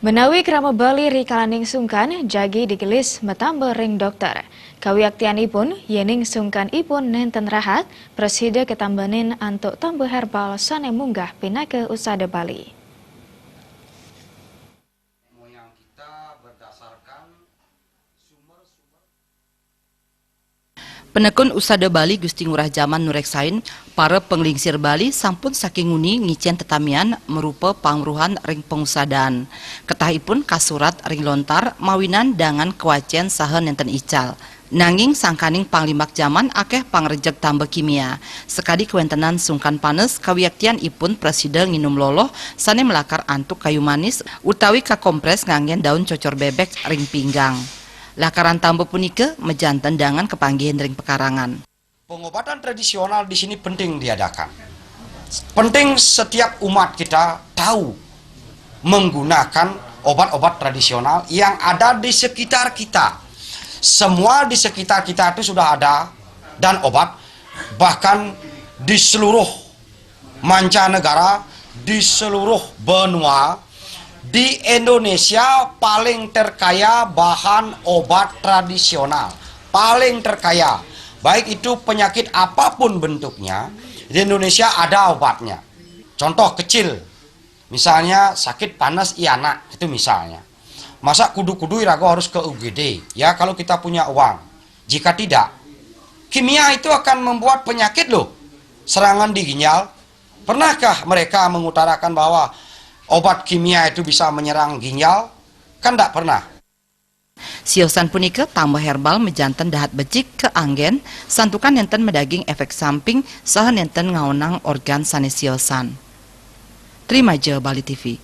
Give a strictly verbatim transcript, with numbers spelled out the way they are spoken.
Menawi krama Bali ri kalaning sungkan jagi digelis matamba ring dokter. Kawiaktianipun, yening sungkanipun nenten rahat, prasida katambanin antuk tamba herbal sane munggah pinaka usada Bali. Penekun usada Bali Gusti Ngurah Jaman nureksain, para panglingsir Bali sampun saking nguni ngicen tetamian marupa pangruhan ring pangusadaan. Ketahipun kasurat ring lontar mawinan dangan kawacen saha nenten ical. Nanging sangkaning panglimbak jaman akeh pangrejeg tamba kimia. Sakadi kawentenan sungkan panes, kawiaktianipun prasida nginum loloh sane malakar antuk kayu manis utawi kakompres nganggen daun cocor bebek ring pinggang. Lakaran tamba punika majanten dangan kapanggihin ring pekarangan. Pengobatan tradisional di sini penting diadakan. Penting setiap umat kita tahu menggunakan obat-obat tradisional yang ada di sekitar kita. Semua di sekitar kita itu sudah ada dan obat, bahkan di seluruh mancanegara, di seluruh benua, di Indonesia paling terkaya bahan obat tradisional, paling terkaya. Baik itu penyakit apapun bentuknya, di Indonesia ada obatnya. Contoh kecil, misalnya sakit panas i anak, itu misalnya. Masa kudu-kudu iraga harus ke U G D? Ya, kalau kita punya uang. Jika tidak, kimia itu akan membuat penyakit loh, serangan di ginjal. Pernahkah mereka mengutarakan bahwa obat kimia itu bisa menyerang ginjal? Kan tidak pernah. Siosan punika tamba herbal majanten dahat becik kaanggen, santukan nenten madaging efek samping saha nenten ngaonang organ sane siosan. Trimaja Bali T V.